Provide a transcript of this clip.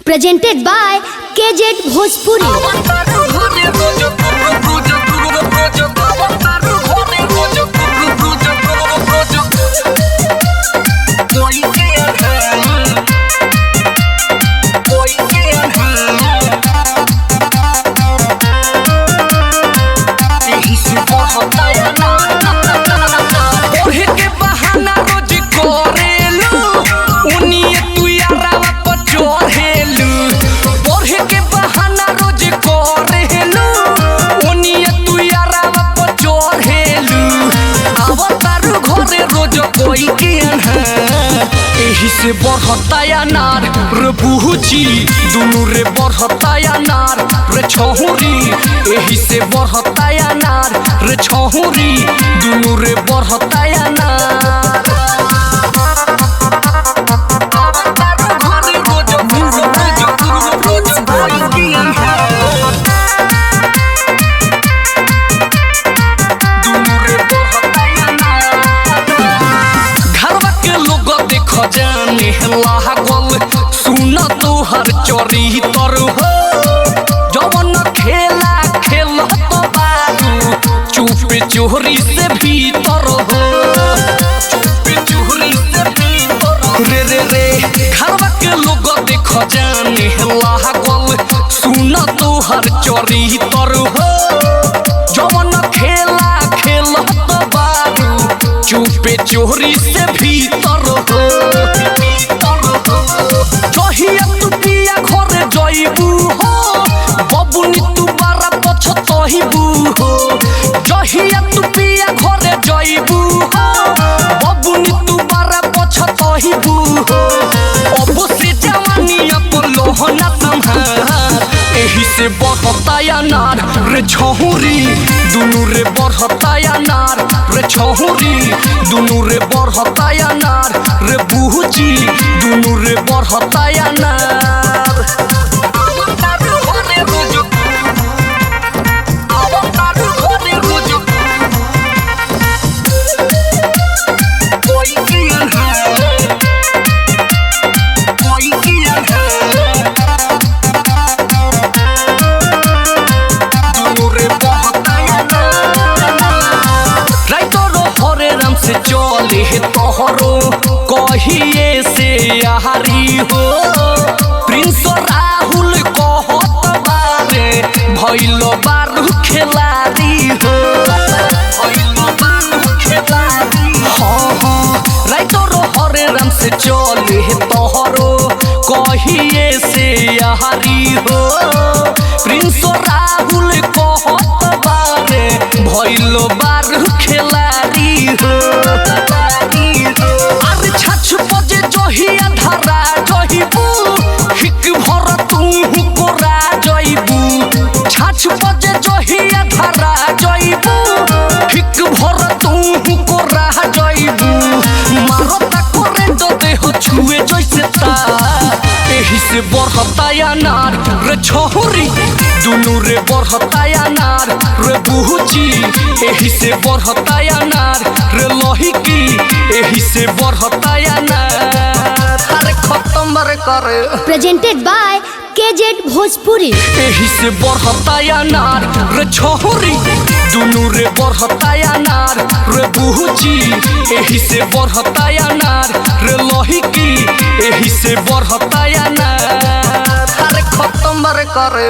Presented by KZ Bhojpuri. के बहाना रोज करेलू उनिए तू यारावा पर चढ़ेलू। पढ़े के बहाना रोज करेलू उनिए तू यारावा पर चढ़ेलू। आवतारू घरे रोज कोई के अन्हार, एही से बढ़ता अनार रे बुहची दुनू रे बढ़ता अनार रे छहुरी। एही से बढ़ता अनार रे छहुरी दुनू रे बढ़ता अनार। घरवा के लोग देख जाने लागल सुन तोहर चरितर हो। जवन खेला खेलत बारू चुप चोरी से भीतर हो। चुप चोरी से भीतर रे रे रे। घरवा के लोग देख जाने लागल सुन तोहर चरितर हो। जवन खेला खेलत बारू चुपे चोरी से भीतर हो। जहिया तू पिया घरे जइबू हो बबुनी तू बारा पछतहिबू हो। जहिया तू पिया घरे जइबू हो बबुनी तू बारा पछतहिबू हो। अब से जवानी अपन लोहना संहार, एही से बढ़ता अनार रे छहुरी दुनू रे बढ़ता अनार रे छहुरी दुनू रे बढ़ता अनार रे बुहची दुनू रे बढ़ता अनार। हरे राम से चले तोहरो कहिए से आहारी हो। प्रिंस राहुल कहत बारे भइल बारू खेलारी हो। हाँ हाँ राइतरो हरे राम से चले तोहरो कहिए से आहारी हो। प्रिंस राहुल कहत बारे भइल बारू खेलारी हो। अरे छाछ बजे जहिया धरा जहिबू हिक भर तू कोरा जइबू। छाछ बजे जहिया धरा जइबू हिक भर तू कोरा जइबू। मारता करेंट देह छुए जैसे तार, एही से बढ़ता अनार रे छहुरी दुनू रे बढ़ता अनार रे बुहची। एही से बढ़ता अनार रे लहिकी एही से बढ़ता अनार। अरे खत्म रे करे। Presented by KZ Bhojpuri. एही से बढ़ता अनार रे छहुरी दुनू रे बढ़ता अनार रे बुहची। एही से बढ़ता अनार रे लहिकी एही से बढ़ता अनार। अरे खत्म रे करे।